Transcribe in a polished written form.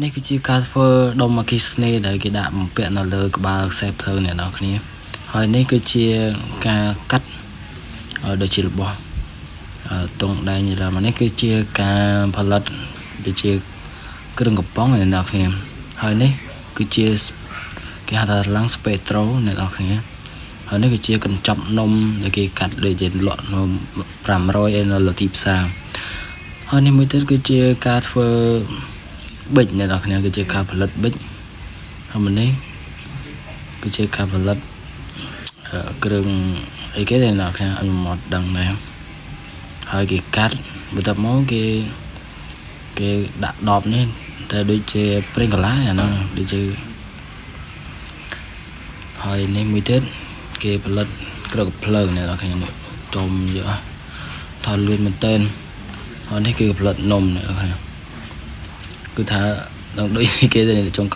នេះគឺជាការធ្វើដុំអគ្គិសនីដែលគេដាក់បំពាក់នៅលើក្បាលខ្សែភ្លើងអ្នកនរគ្នាហើយនេះគឺជាការកាត់ដូចជារបស់ទង់ដែងរ៉ានេះគឺជាការផលិតដូចជាគ្រឿងកំប៉ុងអ្នកនរគ្នាហើយនេះគឺជាគេហៅថាឡាំងស្ពេត្រូអ្នកនរគ្នាហើយនេះគឺជាកញ្ចប់នំដែលគេកាត់ដូចជាលក់នំ500ឯនៅលើទីផ្សារហើយនេះមួយទៀតគឺជាការធ្វើប៊ិចអ្នកនរគ្នាគឺជាការផលិតប៊ិចហើយមួយនេះគឺជាការផលិតគ្រឿងអីគេដែលអ្នកនរគ្នាខ្ញុំអត់ដឹងដែរហើយគេកាត់បន្ទាប់មកគេគេដាក់ដបនេះតែដូចជាប្រេងកាឡាអាហ្នឹងដូចជាហើយនេះមួយទៀតគេផលិតគ្រឿងភ្លើងអ្នកនរគ្នានេះចំយកថតលឿនមែនតើហើយនេះគឺផលិតនំអ្នកនរគ្នាគឺថាដល់ដូចគេទៅចុង